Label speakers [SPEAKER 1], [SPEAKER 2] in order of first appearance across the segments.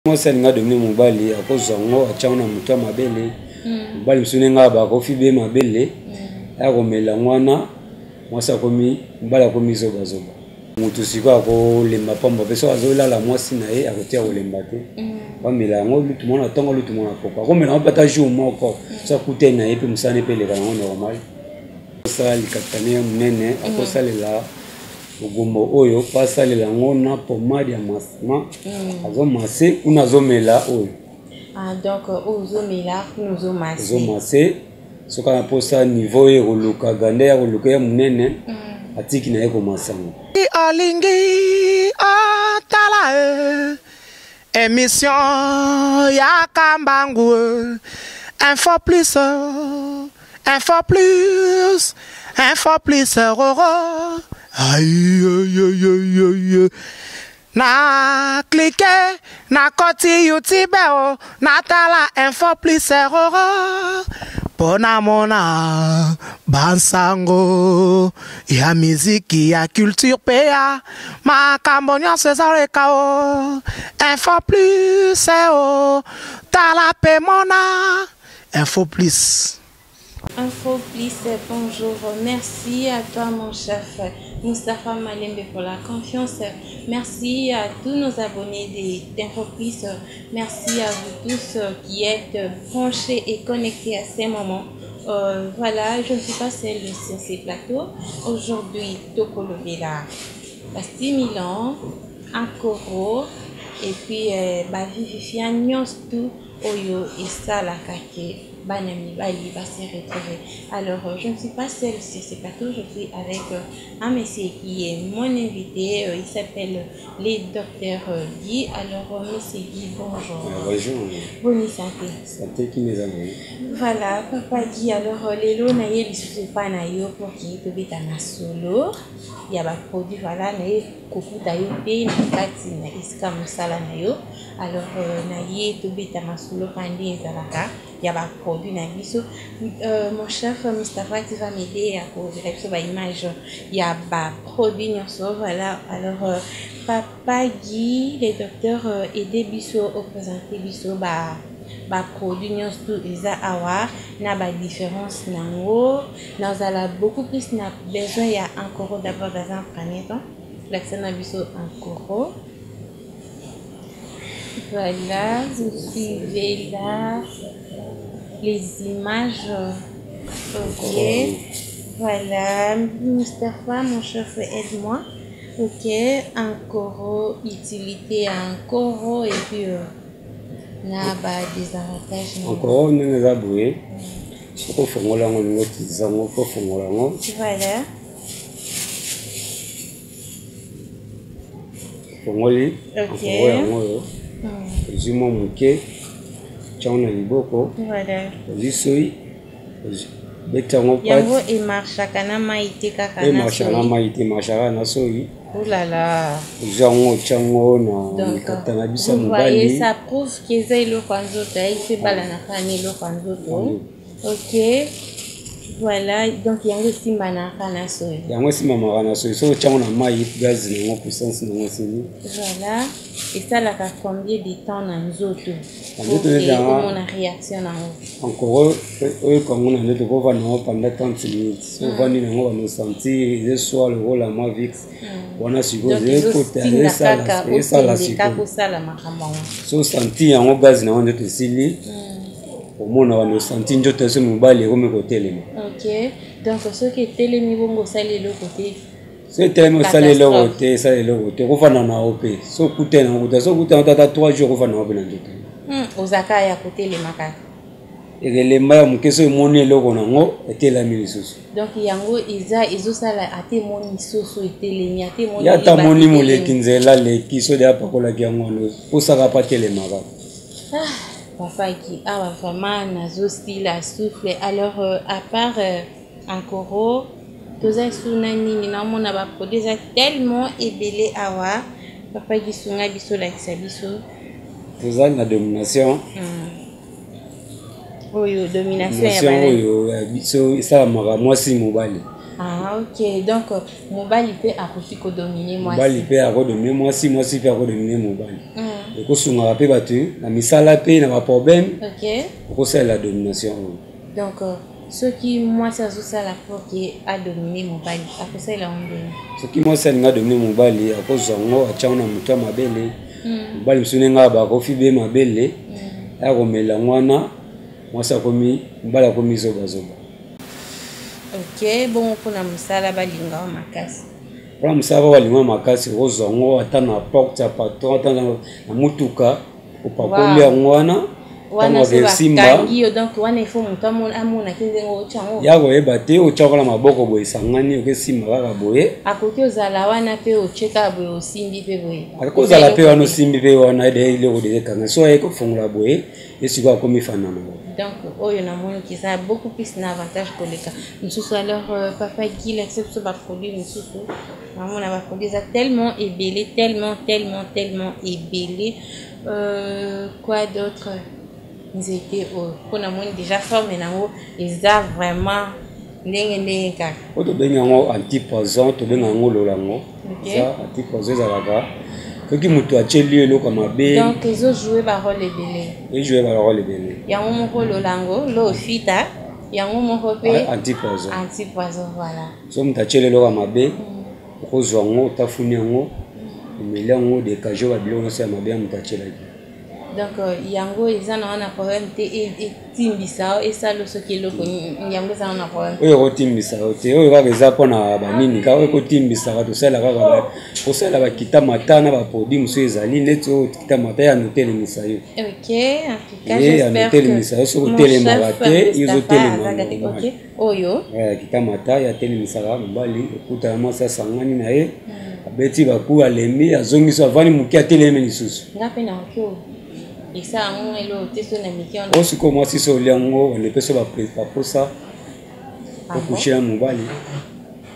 [SPEAKER 1] Mwasi alinga domine mobali akozwa yango atya yango na moto ya mabele. Mobali mosusu ndenge aba akofi be mabele, akomela yango wana mwasi akomi, mobali akomi zobazoba. Moto sikoyo akolemba pamba mpe soki azolala mwasi na ye akotia kolemba te. Bamela yango lutu mwana ntongo, lutu mwana poko, akomela yango mpe ata jour moko so akutani na ye mpe mosala mpe eleka yango normal. Osala likatane ya monene, akosalela ogombo oyo mpo asalela yango na pomade ya massement, azomase kuna, azomela oyo.
[SPEAKER 2] Ah, donc oyo ozomela kuna ozomase.
[SPEAKER 1] Ozomase soki ana mposa niveau ye koluka gande ya koluka ya monene, atiki na ye komasa yango.
[SPEAKER 3] Olingi otala e émission ya Kambangu, Info Plus, Info Plus, Info Plus roro. Aïe, aïe, aïe, aïe. Na clique na koti YouTube o natala Info Plus roro mpo namona bansango ya miziki, ya culture mpe ya makambo nyonso ezaleka o Info Plus o tala mpe mona Info Plus.
[SPEAKER 2] Info Plus, bonjour. Merci à toi, mon chef Moustapha Malembe, pour la confiance. Merci à tous nos abonnés d'Info Plus. Merci à vous tous qui êtes branchés et connectés à ces moments. Voilà, je ne suis pas seule sur ces plateaux. Aujourd'hui, Tokolobela, stimulant, Ankoro, et puis ba vivifiant nyonso oyo esalaka ke bana mibali va se retrouver. Alors, je ne suis pas seule sur ce plateau, je suis avec un monsieur qui est mon invité. Il s'appelle le docteur Guy. Alors, monsieur Guy, bonjour.
[SPEAKER 1] Bonjour.
[SPEAKER 2] Bonne santé.
[SPEAKER 1] Santé qui nous a.
[SPEAKER 2] Voilà, papa Guy. Alors, lelo na ye lisusu pa na yo pour ki tobeta masolo ya ba produit. Voilà, na ye kokuta yo pe na kati na esika mosala na yo. Alors, na ye tobeta masolo pa nde ezalaka ya ba produit na biso. Mon chef Mustapha, tu vas m'aider à kozela biso ba image ya ba produit nyonso. Voilà, alors papa Guy, le docteur, aide biso oprésente biso ba produit nyonso tu eza awa na ba différence nango. Nazala beaucoup plus na besoin ya Ankoro d'abord dans un premier temps. Lakisa na biso Ankoro. Voilà, vous suivez là les images. Ok. Voilà, Mustapha, mon chef, aide-moi. Ok, Ankoro, utilité Ankoro et puis na ba désavantage.
[SPEAKER 1] Ankoro ndenge eza boye, soki ofongola yango, olingi otiliza yango, kofongola yango.
[SPEAKER 2] Voilà.
[SPEAKER 1] Ofongoli Ankoro yango oyo, ozwi mwa moke, tiango na liboko, ozwi soi, beti yango.
[SPEAKER 2] Yango emarchaka na mai te kaka na
[SPEAKER 1] Emarchaka na mai te, emarchaka na soi.
[SPEAKER 2] Oulala.
[SPEAKER 1] Ozwi yango, otya yango na mikata na biso ya mobali.
[SPEAKER 2] Ça prouve que eza eloko ya nzoto, ayesi ebalanaka na eloko ya nzoto. Ok, voilà, donc yango esimbanaka na soi.
[SPEAKER 1] Yango esimbamaka na soi. Soki otyango na mai, gaz nango, puissance nango esili.
[SPEAKER 2] Voilà, esalaka combien de temps na nzoto?
[SPEAKER 1] Na nzoto ezanga
[SPEAKER 2] omona réaction nango.
[SPEAKER 1] Encore oyoka yango na nzoto, kovanda yango pendant 30 minutes. So ovandi nango, bando sentir ezoswa lokola mwa Vicks wana. Sikoyo ezokota, esala sikoyo.
[SPEAKER 2] Kosala makambo yango.
[SPEAKER 1] So sentir yango, gaz nango, nzoto esili. Omona bando sentir nzoto so mobali ekomi kotelema.
[SPEAKER 2] Ok, donc soki etelemi bongo, osali eloko te?
[SPEAKER 1] So etelemi, osali eloko te, esali eloko te. Okofanda na yo mpe so okutani nango, kuta so okutani tata 3 jours, okofanda nango mpe na nzoto.
[SPEAKER 2] Ozaka ya kotelema kaka.
[SPEAKER 1] Ekelemba ya moke, so emoni eloko nango, etelami lisusu.
[SPEAKER 2] Donc yango eza ezosala ate emoni soso etelemi, ate emoni
[SPEAKER 1] Ye ata moni moleki nzela leki, so de apakolaki yango wana, posaka pa telemaka.
[SPEAKER 2] Ah, papa Guy, awa vraiment nazosila souffle. Alors, à part Ankoro, toza suna nini? Naomona baproduit eza tellement ebele awa. Papa Guy, sunga biso, olakisa biso.
[SPEAKER 1] Toza na domination.
[SPEAKER 2] Oyo domination ya
[SPEAKER 1] oyo ya biso esalamaka mwasi mobali.
[SPEAKER 2] Ah, ok. Donc, mobali mpe akoki kodomine mwasi.
[SPEAKER 1] Mobali mpe akodomine mwasi, mwasi mpe akodomine mobali. Ekosungaka mpe bato na misala mpe na baproblème. Okosalela domination oyo.
[SPEAKER 2] Donc, soki mwasi azosala pour que adomine mobali, akosalela yango ndenge?
[SPEAKER 1] Soki mwasi alingi adomine mobali, akozwa yango, atyango na moto ya mabele. Mobali mosusu ndenge aba akofi be mabele, akomela yango wana, mwasi akomi, mobali akomi zobazoba.
[SPEAKER 2] Ok, bongo mpona mosala balinga yo makasi?
[SPEAKER 1] Mpona mosala balinga makasi, okozwa yango ata na porte ya patron, ata na mutuka, opakoli yango wana.
[SPEAKER 2] Wana so bakangi yo, donc wana il faut moto amonaki ndenge otya yango.
[SPEAKER 1] Ya koyeba te, otya na maboko boye, esangani, okesimba kaka boye.
[SPEAKER 2] Akoki ozala wana mpe otye kaka boye, osimbi mpe boye?
[SPEAKER 1] Akoki ozala mpe wana, osimbi mpe wana, eloko deja ekanga. So aye kofongola boye, ye sikoyo akomi fanda na
[SPEAKER 2] bango. Donc oyo namoniki eza beaucoup plus na avantage koleka mosusu. Alors, papa Guy, lakisa biso baproduit mosusu. Namona baproduit eza tellement ebele, tellement, tellement, tellement ebele. Quoi d'autre? Nzete oyo, mpo namoni déjà forme nango eza vraiment ndenge ndenge kaka.
[SPEAKER 1] Oyo tobengi yango antipoison, tobenga yango lolango. Eza antipoison, ezalaka soki moto atieli yo eloko ya mabe.
[SPEAKER 2] Donc ezojoue barole ebele.
[SPEAKER 1] Ejoue barole ebele.
[SPEAKER 2] Yango moko lolango lo ofita, yango moko mpe
[SPEAKER 1] antipoison.
[SPEAKER 2] Antipoison, voilà.
[SPEAKER 1] So moto atieli eloko ya mabe, okozwa yango, otafuni yango, omeli yango, dekajo babiloko nyonso ya mabe ya moto atielaki.
[SPEAKER 2] Donc yango eza na wana problème te etimbisa yo, esala soki eloko, yango eza wana problème?
[SPEAKER 1] Oyo ekotimbisa yo te. Oyo kaka eza mpona banini kaka. Oyo ekotimbisaka, tosala kaka kosala bakita mata na baproduit mosusu ezali neti oyo kita mata ya notelemisa yo.
[SPEAKER 2] Ok, en tout cas, j'espère
[SPEAKER 1] que notelemisa yo. Soki otelemaka te, yo ozotelema.
[SPEAKER 2] Oyo
[SPEAKER 1] kita mata ya atelemisaka mobali, okutana mwasi asangani na ye, abeti baku, alembi, azongisi, avandi moke, atelemi lisusu.
[SPEAKER 2] Nga mpe nakoki esala yango eloko te so na mike.
[SPEAKER 1] Oyo sikoyo mwasi so olia yango, bande so baposa okushela mobali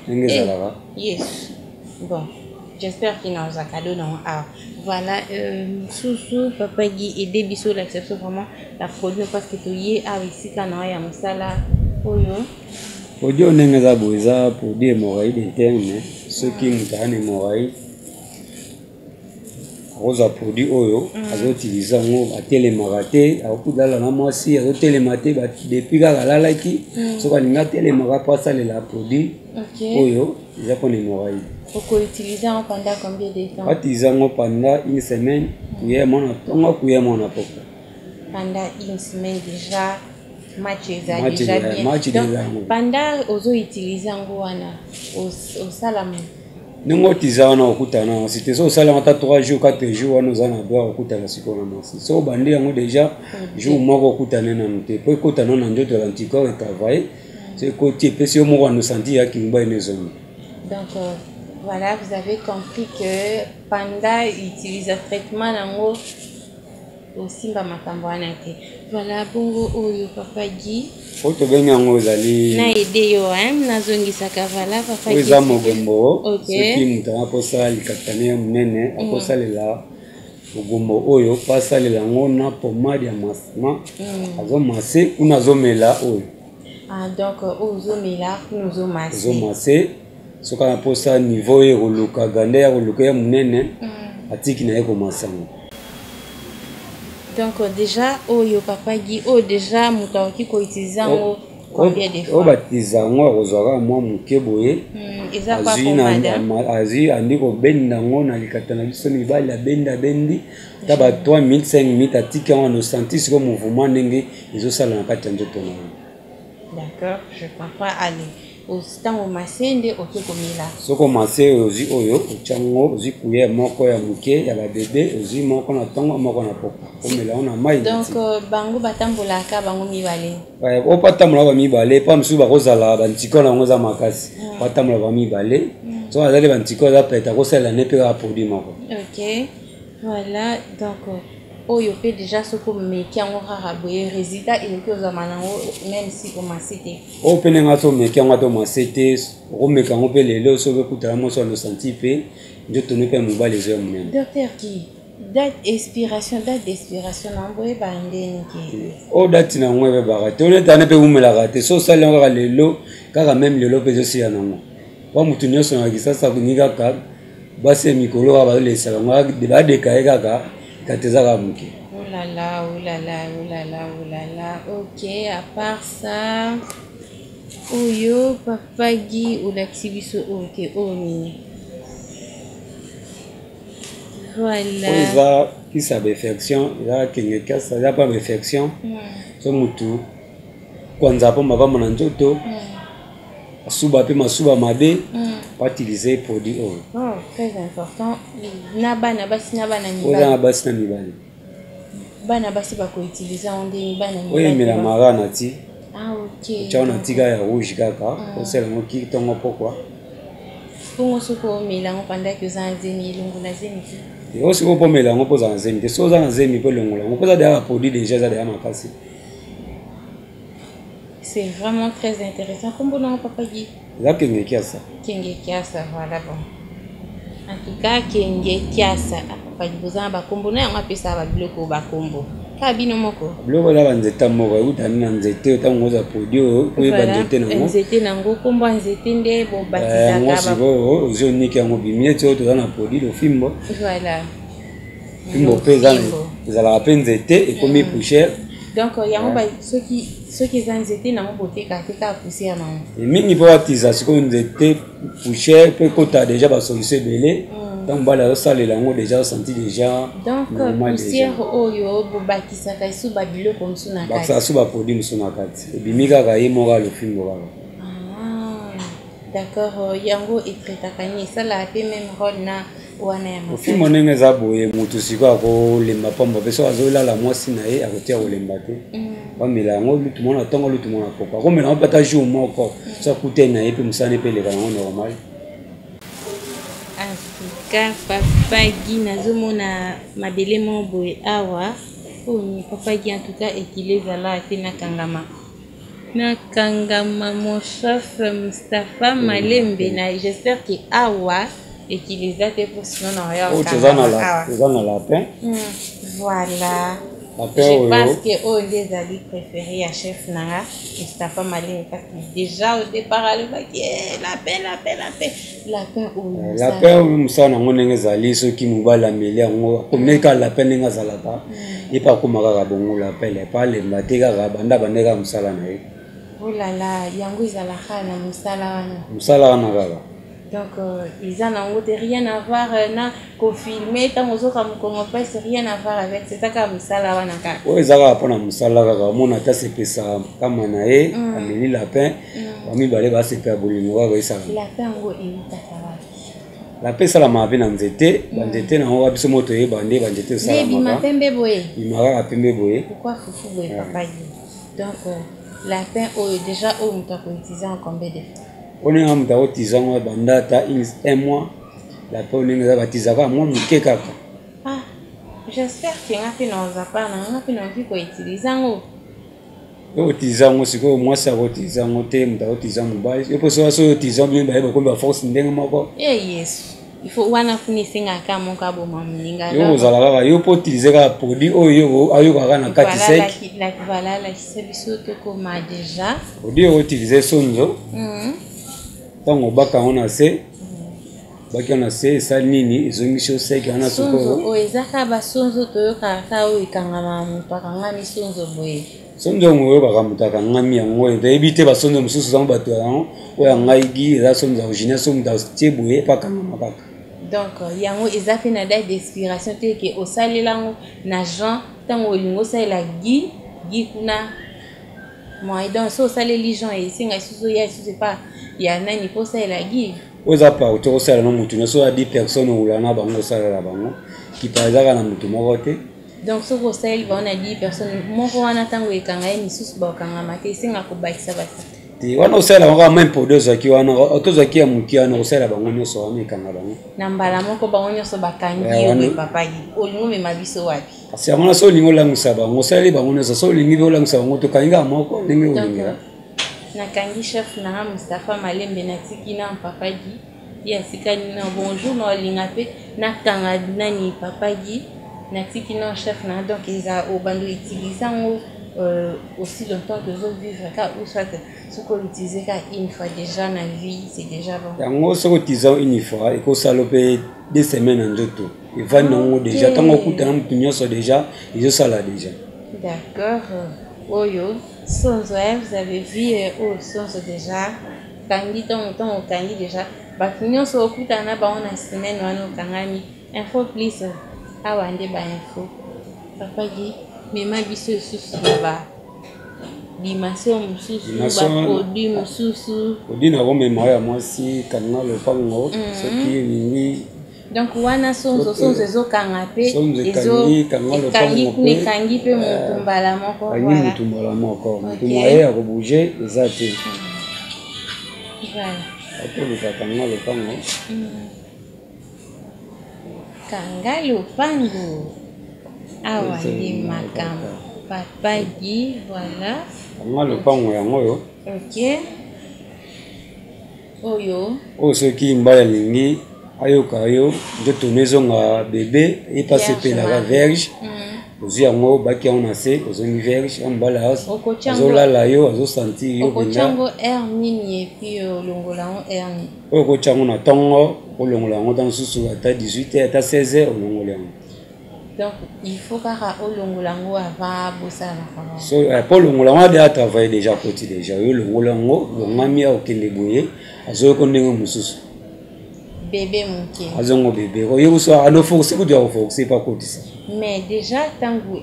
[SPEAKER 1] ndenge ezalaka.
[SPEAKER 2] Yes, bon, j'espère qu'il nazwa cadeau nango awa. Voilà, mosusu, papa Guy, aide biso, olakisa biso vraiment la produit, parce que toye awa esika na ya mosala oyo.
[SPEAKER 1] Produit oyo ndenge eza boye, eza produit hémorroïde interne. Soki moto aza na hémorroïde, akozwa produit oyo, azoutilize yango, atelemaka te, akoki na mwasi azotelema te depuis kaka alalaki. Soki alingi atelemaka, mpo asalela produit oyo eza mpona hémorroïde.
[SPEAKER 2] Okoutilize yango pendant combien de temps?
[SPEAKER 1] Bautilize yango pendant une semaine, cuillère moko na ntongo, cuillère moko na pokwa.
[SPEAKER 2] Pendant une semaine, déjà match eza déjà bien. Donc pendant ozoutilize yango wana, osala
[SPEAKER 1] Ndenge otiza wana, okutana na mwasi te. So osala yango ata 3 jours, 4 jours wana, oza na droit okutana sikoyo na mwasi. So obandi yango déjà jour moko, okutane nanu te, po ekota nano na nzoto ya anticorps, etravaille. So ekoti, epesi yo moko anosanti yaki mobali no ezongi.
[SPEAKER 2] Donc voilà, vous avez compris que pendant utilise traitement nango, osimba makambo wana te. Voilà, bongo oyo, papa Guy?
[SPEAKER 1] Oyo tobengi yango ezali
[SPEAKER 2] Na aide yo, nazongisaka. Voilà, papa.
[SPEAKER 1] Oyo eza mogombo. Soki moto anga mposa likatane ya monene, akosalela mogombo oyo, mpo asalela yango na pomade ya massement, azomase kuna, azomela oyo.
[SPEAKER 2] Ah, donc oyo ozomela kuna, ozomase.
[SPEAKER 1] Ozomase. Soki ana mposa niveau oyo ekoluka gande ya koluka ya monene, atiki na ye komasa yango.
[SPEAKER 2] Donc déjà oyo, papa Guy, oyo déjà moto akoki koutilize yango combien de fois?
[SPEAKER 1] Oyo batiza yango, akozwa kaka mwa moke boye. Azwi, andi kobenda yango na likata na biso mibali, abendi, abendi ata ba 3 minutes, 5 minutes, atiki yango, anosanti sikoyo mouvement ndenge ezosala na kati ya nzoto na ye.
[SPEAKER 2] D'accord, je comprends. Allez, ntango omase nde oke komela.
[SPEAKER 1] Soki omase, ozwi oyo, otyango, ozwi cuillère moko ya moke ya babebe, ozwi moko na ntongo, moko na pokwa, omela yango na mai.
[SPEAKER 2] Donc bango batambolaka bango mibale?
[SPEAKER 1] Oyo batambola bamibale, mpa mosusu bakozala bantiko na yango eza makasi, batambola bamibale. Soki azali bantiko aza pete, akosalela ne mpe kaka produit moko.
[SPEAKER 2] Ok, voilà. Donc oyo mpe déjà soki omeki yango kaka boye, résultat ekoki ozwama nango même si omasi te?
[SPEAKER 1] Oyo mpe ndenge ati omeki yango, ata omase te, okomeka yango mpe lelo, soki okutana mwasi wana, osanti mpe nzoto no mpe ya mobali ezoya monene.
[SPEAKER 2] Docteur Guy. Date expiration, date d'expiration na boyeba ndenge
[SPEAKER 1] ke. Oyo date na yango ebebaka te, oneta wana mpe ewumelaka te. So osali yango kaka lelo, kaka meme lelo mpe ezosila nango. Mpo motu nyonso na Kisasa alingi kaka basi ya mikolo kaka bazolekisa bango, badeka ye kaka kati eza kaka moke.
[SPEAKER 2] Oh là là, oh là là, oh là là, oh là là. Ok, à part ça, oyo papa Guy olakisi biso oyo te, oyo nini? Voilà.
[SPEAKER 1] Oyo eza kisi ya bainfection, eza kenge kasa, eza mpa bainfection. So mutu kwanza mpo mapamba na nzoto, masuba mpe masuba mabe, bautilize produit oyo.
[SPEAKER 2] Oh, très important. Na bana basi na bana
[SPEAKER 1] mibali. Oyo na basi na mibali.
[SPEAKER 2] Bana basi bakoutilize yango ndenge bana mibali.
[SPEAKER 1] Oyo emelamaka na ti.
[SPEAKER 2] Ah, ok.
[SPEAKER 1] Otya na tika ya rouge kaka, osala yango ki ntongo pokwa.
[SPEAKER 2] Bongo soki omela yango pendant que oza na zemi, elongola zemi te?
[SPEAKER 1] Yo sikoyo mpo omela yango mpo oza na zemi te. Soki oza na zemi mpo elongola yango, mpo eza deya baproduit déjà, eza deya makasi.
[SPEAKER 2] C'est vraiment très intéressant. Kombo nango papa Guy?
[SPEAKER 1] Eza Kenge Kiasa.
[SPEAKER 2] Kenge Kiasa, voilà bon. En tout cas, Kenge Kiasa. Papa Guy, boza na bakombo na yango, apesaka babiloko bakombo. Kaka bino moko.
[SPEAKER 1] Biloko eza banzete moko eutani na nzete, ntango oza produit oyo oyeba nzete nango.
[SPEAKER 2] Nzete nango, kombo ya nzete nde bobatisaka.
[SPEAKER 1] Yango sikoyo ozwi oniki yango bimi neti oyo toza na produit lofimbo.
[SPEAKER 2] Voilà.
[SPEAKER 1] Fimbo mpe ezalaka mpe nzete ekomi poussière.
[SPEAKER 2] Donc yango soki soki eza nzete nango botekaka te, kaka poussière nango.
[SPEAKER 1] Mingi mpo batiza sikoyo nzete poussière mpe ekota déjà basolution ebele. Ntango mobali azosalela yango déjà osanti déjà.
[SPEAKER 2] Donc poussière oyo bobakisaka esu babiloko mosusu na kati.
[SPEAKER 1] Bakisaka su baproduit mosusu na kati, ebimi kaka ye moko alofimbo kaka.
[SPEAKER 2] D'accord, yango etraitaka nini? Esalaka mpe même rôle na wana ya
[SPEAKER 1] ofimbo ndenge eza boye. Motu sikoyo akolemba pamba mpe soki azolala mwasi na ye akotia kolemba te. Bamela yango lutu mwana ntongo, lutu mwana poko, akomela yango mpe ata jour moko so akutani na ye mpe mosala mpe eleka yango normal.
[SPEAKER 2] En tout cas, papa Guy, nazomona mabele moko boye awa. Oyo papa Guy, en tout cas ekili ezala te, nakangama nakangama. Mon chef Mustapha Malembe, na j'espère que awa ekili eza te, po sinon na
[SPEAKER 1] oyo toza na lapin.
[SPEAKER 2] Voilà.
[SPEAKER 1] Lapin.
[SPEAKER 2] Je pense que oyo nde ezali préféré ya chef nanga Mustapha Malembe, parce que déjà au départ alobaki lapin, lapin, lapin, lapin oyo.
[SPEAKER 1] Lapin oyo, mosala nango ndenge ezali, soki mobali ameli yango akomi kaka lapin ndenge azalaka, ye mpe akóma kaka bongo lapin, lepa alemba te, kaka banda banda kaka mosala na ye.
[SPEAKER 2] Olala, yango ezalaka na mosala wana.
[SPEAKER 1] Mosala wana kaka.
[SPEAKER 2] Donc eza nango te, rien à voir na kofilme ntango ozoka mokongo mpasi, rien à voir avec, c'est kaka mosala wana kaka.
[SPEAKER 1] Oyo eza kaka mpona mosala kaka, omona ata sepesa kama na ye, ameli lapin, bamibale basepela, bolingo kaka esala.
[SPEAKER 2] Lapin yango eutaka wapi?
[SPEAKER 1] Lapin esalamaka mpe na nzete, banzete nango kaka biso moko toyeba nde banzete.
[SPEAKER 2] Esalamaka ebima pembe boye.
[SPEAKER 1] Bima kaka pembe boye.
[SPEAKER 2] Pourquoi fufu boye, papa ye? Donc lapin oyo déjà, oyo moto akoutilize en combien de fois?
[SPEAKER 1] Oyo ndenge moto akotiza yango banda ata un mois, lapin oyo ndenge eza batizaka mwa moke kaka.
[SPEAKER 2] Ah, j'espère que nga mpe naoza pa na nga mpe naoki koutilize yango.
[SPEAKER 1] Yo otiza yango sikoyo, mwasi akotiza yango te, moto akotiza mobali yo mpo soki soki otiza bino baye bakomi baforce ndenge moko.
[SPEAKER 2] E Yesu, il faut wana kuna esengaka moko aboma moninga.
[SPEAKER 1] Yo kozala kaka yo mpo utilize kaka produit oyo yo ayokaka na kati sec.
[SPEAKER 2] Voilà, lakisa biso tokoma déjà.
[SPEAKER 1] Produit oyo utilize sonzo, ntango obaka yango na se, baki yango na se, esali nini? Ezongisi yo sec wana.
[SPEAKER 2] Sonzo oyo eza kaka basonzo toyokaka kaka oyo ekangama, moto akangami sonzo boye?
[SPEAKER 1] Sonzo yango oyokaka moto akangami yango, toyebi te. Basonzo mosusu zango bato yango, oyo ya ngai gi eza sonzo original, so moto atie boye epe akangama kaka.
[SPEAKER 2] Donc yango eza mpe na date d'expiration te ke osalela yango na Jean, ntango olingi osalela gi gi kuna moi, donc so osaleli Jean, esenga lisusu oya lisusu epa ya nani mpo osalela gi?
[SPEAKER 1] Oyo eza partout, osala na motu nyonso ya 10 personnes okula na bango, osalela bango kipa, ezaka na motu moko te.
[SPEAKER 2] Donc soki osaleli bango na 10 personnes moko wana, ntango ekanga ye, misusu bakokangama te, esenga kobakisa bakisa?
[SPEAKER 1] Te, wana osalela bango kaka même produit ozwaki wana, tozwaki ya moke wana, osalela bango nyonso wana, ekanga bango.
[SPEAKER 2] Na mbala moko bango nyonso bakangi yo boye? Papa, olingi omema biso wapi?
[SPEAKER 1] Kasi yango wana, so olingi olangwisa bango, osaleli bango nyonso, so olingi mpe olangwisa bango, tokangi kaka moko ndenge olingela.
[SPEAKER 2] Nakangi chef nanga Mustapha Malembe, natiki na papa Gi, ye asikani na bonjour na olinga mpe nakanga nani, papa Gi. Natiki na chef na, donc eza obanda utiliser yango aussi longtemps que ozovivre ka, ou soit soki outiliser ka une fois déjà na vie, c'est déjà bon.
[SPEAKER 1] Yango soki otilize yango une fois, ekosala mpe 2 semaines na nzoto, evandi nango déjà. Ntango okutana motu nyonso, déjà ezosala déjà.
[SPEAKER 2] D'accord. Oyo sonzo, hein, vous avez vu, oyo sonzo déjà kangi. Ntango okangi déjà, bato nyonso okutana na bango na semaine wana, okangami. Info Plus, awa nde bainfo. Papa Gi, mema biso lisusu na ba dimension mosusu, baproduit mosusu.
[SPEAKER 1] Produit nakomema oyo ya mwasi, kanga lopango, soki elingi.
[SPEAKER 2] Donc wana sonzo, sonzo ezokanga mpe.
[SPEAKER 1] Sonzo ekangi, kanga lopango
[SPEAKER 2] mpe. Ekangi mpe motu mbala moko.
[SPEAKER 1] Kangi motu mbala moko, motu moye ya kobouger eza te. Atoluka kanga lopango.
[SPEAKER 2] Kanga lopango, awa nde makambo. Papa Gi, voilà.
[SPEAKER 1] Kanga lopango yango oyo.
[SPEAKER 2] Ok, oyo.
[SPEAKER 1] Oyo soki mobali alingi ayoka yo nzoto no ezonga bebe, ye mpe asepelaka vierge, ozwi yango, baki yango na se, ozongi vierge ya mobali, azolala yo, azosentir yo.
[SPEAKER 2] Okotia yango heure nini et puis olongola yango heure nini?
[SPEAKER 1] Oyo okotia yango na ntongo, olongola yango ntango mosusu ata 18 heures, ata 16 heures, olongoli yango.
[SPEAKER 2] Donc il faut kaka olongola yango avant bosala makambo?
[SPEAKER 1] So po olongola yango ade atravaille déjà, akoti déjà, oyo olongola yango, bongami, akokende boye, azoyoka ndenge mosusu.
[SPEAKER 2] Bebe moke.
[SPEAKER 1] Azongo bebe, oyebi so anoforce kutu ya koforce mpo akotisa.
[SPEAKER 2] Mais déjà ntango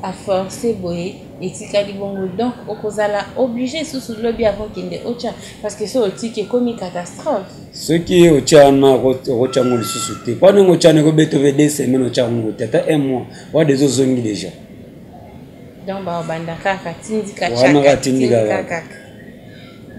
[SPEAKER 2] aforce boye, etikali bongo, donc okozala obligé susu lobi avant okende otya, parce que so otiki, ekomi catastrophe.
[SPEAKER 1] Soki otya wana, okotya yango lisusu te, mpo ndenge otya wana, ekobeta mpe 2 semaines, otya yango te, ata un mois wa déjà ozongi déjà.
[SPEAKER 2] Donc babanda kaka tindika.
[SPEAKER 1] Wana kaka tindika.
[SPEAKER 2] Kaka.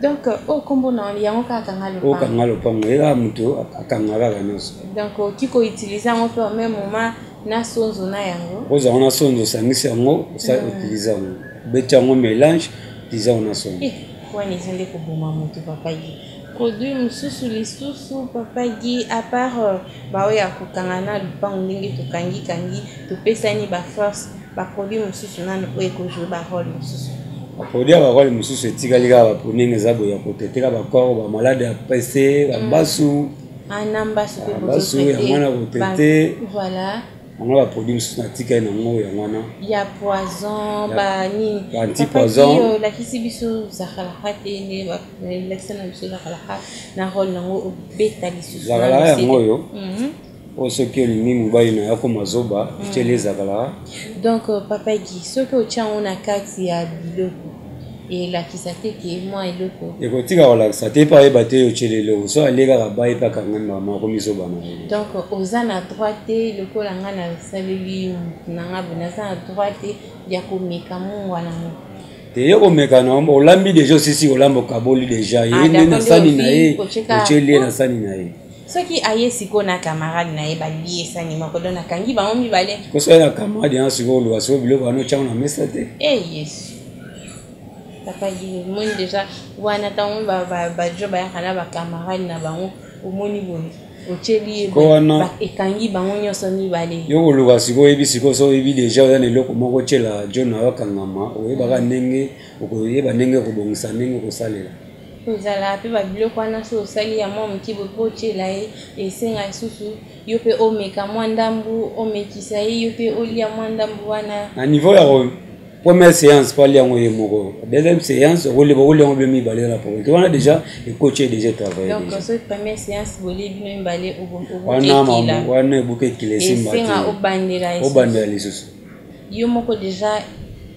[SPEAKER 2] Donc oyo nkombo na yango kaka kanga lopango?
[SPEAKER 1] Okanga lopango, ye kaka moto akanga kaka nyonso.
[SPEAKER 2] Donc okoki koutiliser yango mpe au même moment na sonzo na yango?
[SPEAKER 1] Okozwa yango na sonzo, osangisi yango, utiliser yango, obeti yango mélange, utiliser yango na sonzo.
[SPEAKER 2] Wana eza nde koboma moto. Papa Gi, produit mosusu lisusu, Papa Gi, à part baoyo ya kokanga na lupango, ndenge tokangikangi, topesani baforce, baproduit mosusu nano oyo ekojouer barôle mosusu?
[SPEAKER 1] Baproduit ya barôle mosusu etikali kaka baproduit ndenge eza boye ya kotraiter kaka bacorps, bamalade ya pese, bambasu.
[SPEAKER 2] Na mbasu mpe?
[SPEAKER 1] Mbasu yango wana kotraiter.
[SPEAKER 2] Voilà.
[SPEAKER 1] Yango baproduit mosusu natikali nango yango wana.
[SPEAKER 2] Ya poison, banini?
[SPEAKER 1] Anti poison.
[SPEAKER 2] Olakisi biso zakalaka te, nde olakisa na biso zakalaka na rôle nango, obeta lisusu.
[SPEAKER 1] Zakalaka yango oyo. Oyo soki olingi mobali na yo akoma zoba, otyeli ezakalaka.
[SPEAKER 2] Donc Papa Gi, soki otya yango na kati ya biloko, elakisa te ke mwa eloko?
[SPEAKER 1] Ekotika kolakisa te, mpe ayeba te otyeli eloko. So alie kaka baye mpe akangami, mama akomi zoba na ye.
[SPEAKER 2] Donc oza na droit te, lokola nga nasaleli mutu na nga boye, naza na droit te ya komeka mungwa nango?
[SPEAKER 1] Te, ye komeka na olambi déjà, osisi kolamba, okaboli déjà, ye nde na sani na ye, otyeli ye na sani na ye.
[SPEAKER 2] Soki aye sikoyo na camarade na ye, balie esani moko, donc nakangi bango mibale?
[SPEAKER 1] Koso ye na camarade yana, sikoyo oluka sikoyo biloko wana otyango na mesa te.
[SPEAKER 2] E Yesu! Papa Gi, omoni déjà wana, ntango bajo bayaka na bacamarade na bango, omoni boye, otyeli ye, ekangi bango nyonso mibale.
[SPEAKER 1] Yo koluka sikoyo, oyebi sikoyo, so oyebi déjà oza na eloko moko otyela jo na yo akangama, oyebaka ndenge okoyeba, ndenge okobongisa, ndenge okosalela.
[SPEAKER 2] Kozala mpe babiloko wana, so osali ya mwa moke boye mpo otyela ye, esenga lisusu yo mpe omeka mwa ndambu, omekisa ye, yo mpe olia mwa ndambu wana.
[SPEAKER 1] Na niveau ya première séance, po alia yango ye moko. Deuxième séance, okolia yango bino mibale na problème te. Wana déjà ekoti ye, déjà travaille.
[SPEAKER 2] Donc soki première séance bolie bino mibale?
[SPEAKER 1] Wana wana ebuka ekila, esimba te.
[SPEAKER 2] Esenga obandela.
[SPEAKER 1] Obandela lisusu.
[SPEAKER 2] Yo moko déjà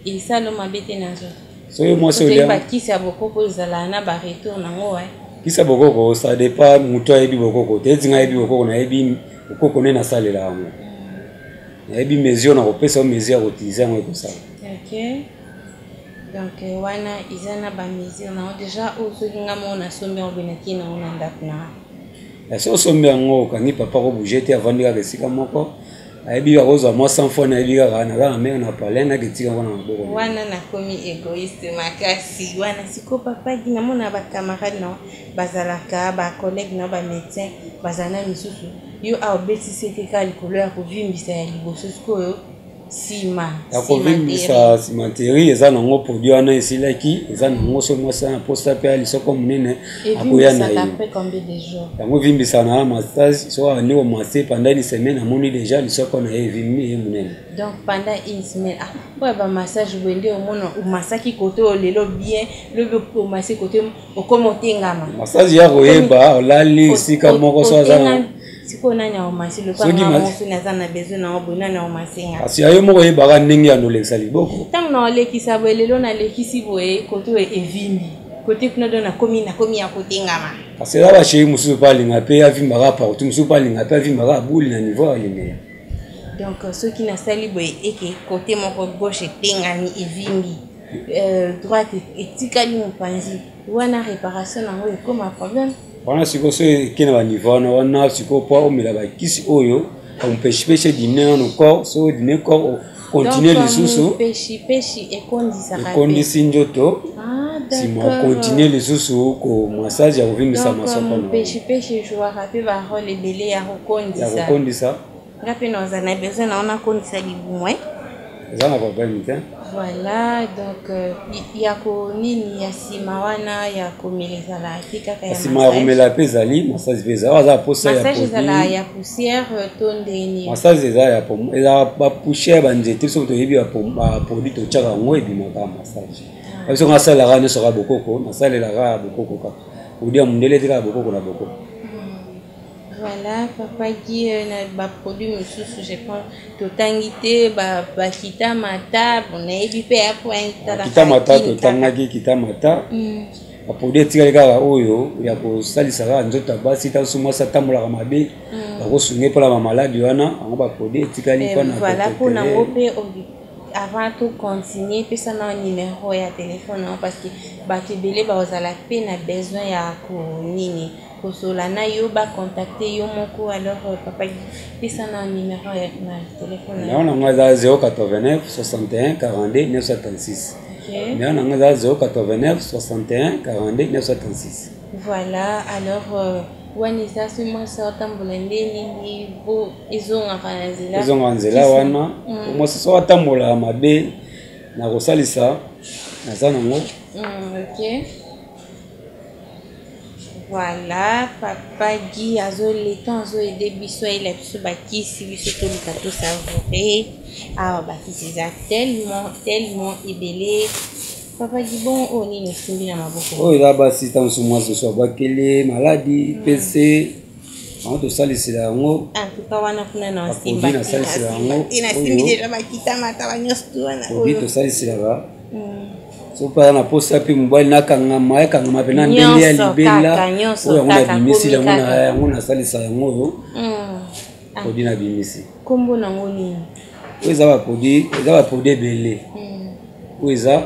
[SPEAKER 2] esala mabe te na nzoto?
[SPEAKER 1] Soki mwasi olia
[SPEAKER 2] bakisi ya bokoko ezala na baretour nango?
[SPEAKER 1] Kisi ya bokoko, ça dépend moto ayebi bokoko te. Eti ngai ayebi bokoko, nayebi bokoko nde nasalela yango, nayebi mesure na kopesa yo, mesure ya koutiliser yango ekosala.
[SPEAKER 2] Ok, donc wana eza na bamesure nango déjà. Oyo soki nga moko nasombi yango boye, nakei nango na ndako na
[SPEAKER 1] nga? So osombi yango, okangi papa, kobouger te, avandi kaka esika moko, ayebi kaka kozwa mwa 100 fois, nayebi kaka naza na mare na palin, naketika ngo na maboko.
[SPEAKER 2] Wana nakomi égoïste makasi wana. Sikoyo Papa Gi, namona bacamarade na bazalaka, bacollègue na bamédecin bazala na misusu. Yo awa obeti sete kaka likolo ya kovimbisa ya liboso, sikoyo nsima
[SPEAKER 1] ya kovimbisa cimenterie eza nango produit wana esilaki, eza nango. So mwasi na posa mpe ya lisoko monene, akoya na ye. Yango evimbisaka na massage. So andi komase pendant une semaine, amoni déjà lisoko na ye evimbi, ye monene.
[SPEAKER 2] Donc pendant une semaine, ah, oyo bamassage boye nde omona omasaki kote oyo lelo bien, lobi omase kote, okoma otengama.
[SPEAKER 1] Massage ya koyeba olali esika moko, so aza
[SPEAKER 2] Sikoyo nani aomasi lokola mosu naza na besoin na boye? Nani aomasi nga?
[SPEAKER 1] Kasi ya yo moko oyebaka ndenge ya nolekisa liboko.
[SPEAKER 2] Ntango na olekisa boye, lelo nalekisi boye, kote oyo evimbi, kote kuna do nakomi ya kotengama.
[SPEAKER 1] Kasi eza bachéri mosusu mpe alinga mpe avimbaka partout, mosusu mpe alinga mpe avimbaka abuli na niveau alingela.
[SPEAKER 2] Donc soki nasali boye, eke kote moko gauche etengami, evimbi, droite etikali mopanzi wana, réparation nango ekóma problème.
[SPEAKER 1] Wana sikoyo so eke na baniveau wana wana, sikoyo mpo omela bakisi oyo bamopeshipeshi ediminuer nano corps. So ediminuer corps, continue lisusu.
[SPEAKER 2] Peshipeshi ekondisaka.
[SPEAKER 1] Ekondisi nzoto, nsima ocontinuer lisusu ko massage ya kovimbisa masoko na.
[SPEAKER 2] Peshipeshi ejouaka mpe barole ebele ya kokondisa.
[SPEAKER 1] Ya kokondisa.
[SPEAKER 2] Nga mpe naza na besoin na wana kondisa libumu.
[SPEAKER 1] Eza na problème te.
[SPEAKER 2] Voilà, donc ya konini ya nsima wana ya komela ezala te kaka ya
[SPEAKER 1] Nsima ya komela mpe ezali, massage mpe ezali, aza posa ya
[SPEAKER 2] Massage ezala ya poussière to ndeni?
[SPEAKER 1] Massage eza ya eza bapoussière, banzete. Biso toyebi baproduit totiaka yango, ebimaka massage. Biso nga asalelaka nyonso kaka bokoko, nasalelaka bokoko kaka, produit ya mondele te, kaka bokoko na bokoko.
[SPEAKER 2] Voilà, papa Guy, na baproduit mosusu, je pense totangi te bakita mata. Bon, nayebi mpe ya point.
[SPEAKER 1] Kita mata totangaki, kita mata. Baproduit etikali kaka oyo ya kosalisa kaka nzoto ya basi. Ntanso mwasi atambolaka mabe, bakosunge mpona bamaladi wana, yango baproduit etikali mpona.
[SPEAKER 2] Voilà, mpona yango mpe, avant tocontinue, epesa na numéro ya telefone yango, parce que bato ebele bazala mpe na besoin ya konini, kosola na yo, bacontacte yo moko. Alors papa, pesa na numéro na telefone.
[SPEAKER 1] Numéro na ngai eza 089 61 42 936. Numéro na ngai eza 089 61 42 936.
[SPEAKER 2] Voilà, alors wana eza so mwasi aotambola nde nini po ezongaka na nzela?
[SPEAKER 1] Ezongaka nzela wana. Mwasi so atambola mabe, na kosalisa naza nango.
[SPEAKER 2] Ok, voilà, papa Guy azo letan azoaider biso, ayela biso bakisi, biso toluka tosavourer awa. Bakisi eza tellement tellement ebele. Papa Guy, bon, oyo nini osimbi na maboko?
[SPEAKER 1] Oyo eza basi, ntango mosusu mwasi mosusu abwakeli maladi pc, yango tosalisela yango.
[SPEAKER 2] En tout cas wana kuna na
[SPEAKER 1] Baproduit nasalisela yango.
[SPEAKER 2] Nasimbi deja bakita mata banyonso tu wana.
[SPEAKER 1] Produit tosaliselaka so mpe aza na posa mpe mobali nakangama, ekangama mpena ndenge ya libela. Oyo yango nabimisi yango, yango nasalisa yango, oyo produit nabimisi.
[SPEAKER 2] Nkombo nango nini?
[SPEAKER 1] Oyo eza baproduit, eza baproduit ebele. Oyo eza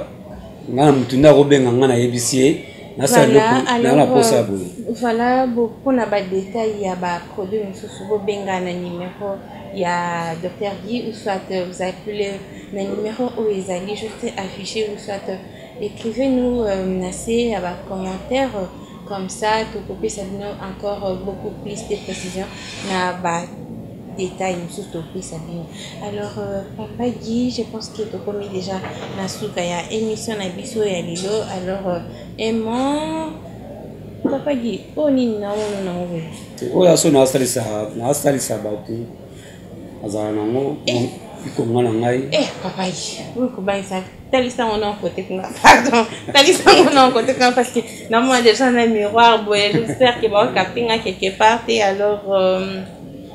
[SPEAKER 1] nga na motu nde akobenga nga, nayebisi ye nasala na posa ya boye.
[SPEAKER 2] Voilà, mpona badetail ya baproduit mosusu, bobenga na numéro ya Dr Guy, ou soit vous appelez na numéro oyo ezali juste affiché, ou soit écrivez-nous na se ya bacommentaire. Comme ça tokopesa bino encore beaucoup plus de précision na ba détail mosusu topesa bino. Alors papa Guy, je pense que tokomi déjà na suka ya émission na biso ya lelo. Alors emo papa Guy, oyo nini naono nango boye?
[SPEAKER 1] Oyo aso nasalisa bato, azala nango ikonga na ngai.
[SPEAKER 2] Eh, papa Guy, oyo kobangisa. Talisa ngo na kote kuna, pardon, talisa ngo na kote kuna, parce que namona déjà na miroir boye, j'espère que baocapte nga quelque part te. Alors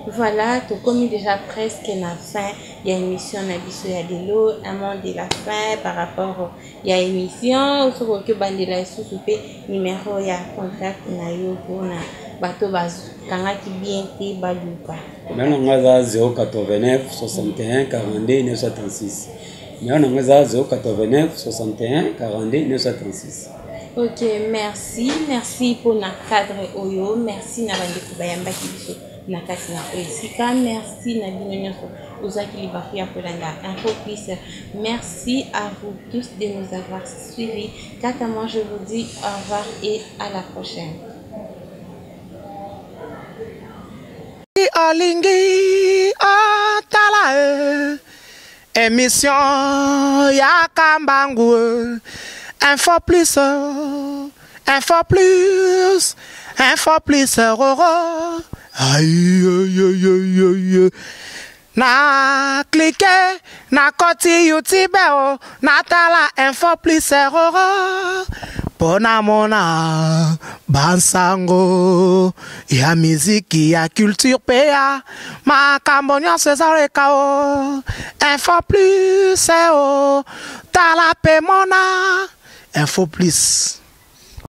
[SPEAKER 2] voilà, tokomi déjà presque na fin ya émission na biso ya lelo. Un mot de la fin par rapport ya émission, soki okoki obandela lisusu mpe numéro ya contact na yo mpona bato bakangaki bien te baluka.
[SPEAKER 1] Numéro na ngai eza 089 61 42 936. Numéro na ngai eza 089 61 42 936.
[SPEAKER 2] Ok, merci, merci mpona cadre oyo. Merci na bandeko bayambaki biso na kati na oyo esika. Merci na bino nyonso ozwaki libaku ya kolanda Info Plus. Merci à vous tous de nous avoir suivis. Quant à moi, je vous dis au revoir et à la prochaine.
[SPEAKER 3] Olingi otala e émission ya Kambangu e. Info Plus, Info Plus, Info Plus roro. Aïe, aïe, aïe, aïe. Na clique na koti YouTube o natala Info Plus roro mpo namona bansango ya miziki, ya culture mpe ya makambo nyonso ezaleka o Info Plus o. Tala mpe mona Info Plus.